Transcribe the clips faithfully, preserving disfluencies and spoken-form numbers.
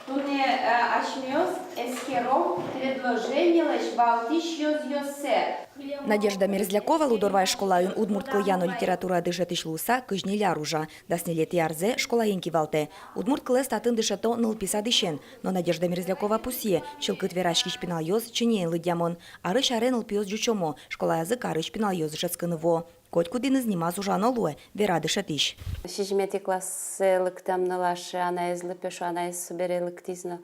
Туннэ, э, асьмеос эскером предложенилэсь валтӥсь ёзъёссэ. Надежда Мерзлякова Лудорвай школаын удмурт кылъя но литература дышетӥсь луыса кызь ньыль ар ужа. Дас ньылетӥ арзэ школаен кивалтэ. Удмурт кылэз татын дышето нылпи садысен. Но Надежда Мерзлякова пусъе: чылкыт вераськись пиналъёс чиниен лыдъямон. Арысь аре нылпиос ӟучомо, школаязы карысь пиналъёс дышетскыны вуо. Котькудӥныз нимаз ужано луэ, вера дышетӥсь. Сизьыметӥ классэ лыктэм нылаше анаез лыдпе, шуэ, анаез собере лыктӥз но: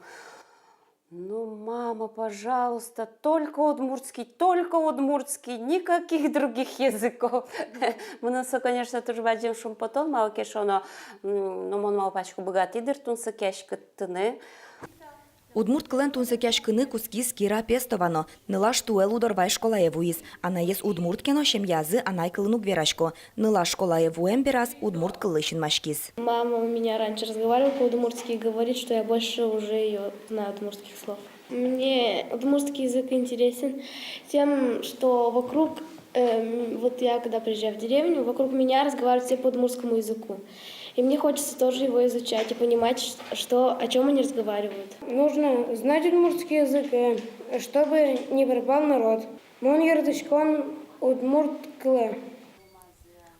«Ну, мама, пожалуйста, только удмуртский, только удмуртский, никаких других языков». Мыным со, конечно, туж бадӟым шумпотон, малы ке шуоно, м, ну, мон малпасько, быгатӥ дыр тунсыкъяськытыны. Удмурт кылэн тунсыкъяськыны кутскиз Кира Пестова но. Нылаш туэ Лудорвай школае вуиз. Анаез удмурт ке но, семьязы анай кылын уг верасько. Нылаш школае вуэм бераз удмурт кыллы синмаськиз. Мама у меня раньше разговаривала по-удмуртски и говорит, что я больше уже её знаю удмуртских слов. Мне удмуртский язык интересен тем, что вокруг, эм, вот я когда приезжаю в деревню, вокруг меня разговаривают все по удмуртскому языку. И мне хочется тоже его изучать и понимать, ш-, что, о чём они разговаривают. Нужно знать удмуртский язык, э, чтобы не пропал народ. Мон яратӥсько удмурт кылэ.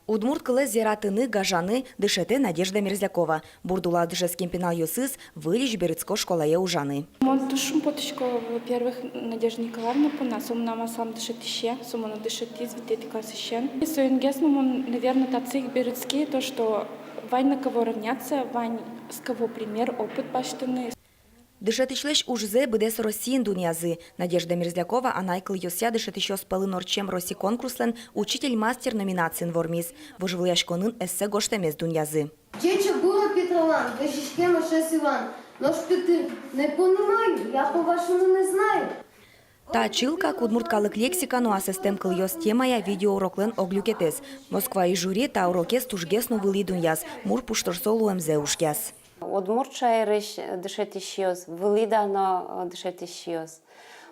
Удмурт кылэз яратыны, гажаны дышетэ Надежда Мерзлякова. Бурдулаз дышетскем пиналъёсыз выльысь берытско школае ужаны. Мон туж шумпотӥсько, во-первых, Надежда Николаевна понна, со мынам аслам дышетӥсе, со монэ дышетӥз витетӥ классысен. И соин гес но мон, наверно, татчы ик берытски, то, что вань на кого равняться, вань с кого пример, опыт басьтыны. Дышетӥсьлэсь ужзэ быдэс Россиын дунъязы. Надежда Мерзлякова анай кылъёсъя дышетӥсьёс пӧлын ортчем Росси конкурслэн «Учитель-мастер» номинациын вормиз. Вожвылъяськонын эссе гожтэмез дунъязы. Ӟечбур, Петралан, вӧсиськем эшез Иван, нош Петыр, не понимаю, я по-вашему не знаю. Та чылкак удмурт калык лексика но асэстэм кылъёс темая видеоуроклэн ог люкетэз. Москваысь жюри та урокез тужгес но вылӥ дунъяз, мур пуштросо луэмзэ ужъяз. Удмурт шаерысь дышетӥсьёс, вылӥ дано, э, дышетӥсьёс.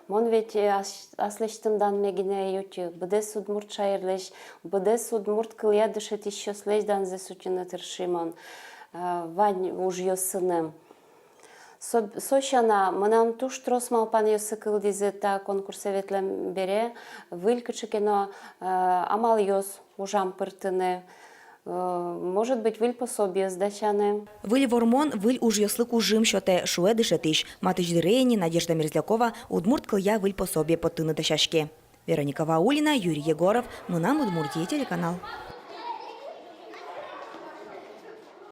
Мон ведь, э, ас-, аслэсьтым данме гинэ ӧй утьы, быдэс удмурт шаерлэсь, быдэс удмурт кылъя дышетӥсьёслэсь данзэс утьыны тырши мон, э, вань ужъёсыным. Со, со сяна, мынам туж трос малпанъёсы кылдӥзы та конкурсэ ветлэм бере, выль кыӵе ке но, э, амалъёс ужам пыртыны, э, может быть, выль пособиос дасяны. Выль вормон выль ужъёслы кужым сётэ, шуэ дышетӥсь. Матысь дыре ини Надежда Мерзлякова удмурт кылъя выль пособие поттыны дасяське. Вероника Ваулина, Юрий Егоров, «Мынам Удмуртие» телеканал.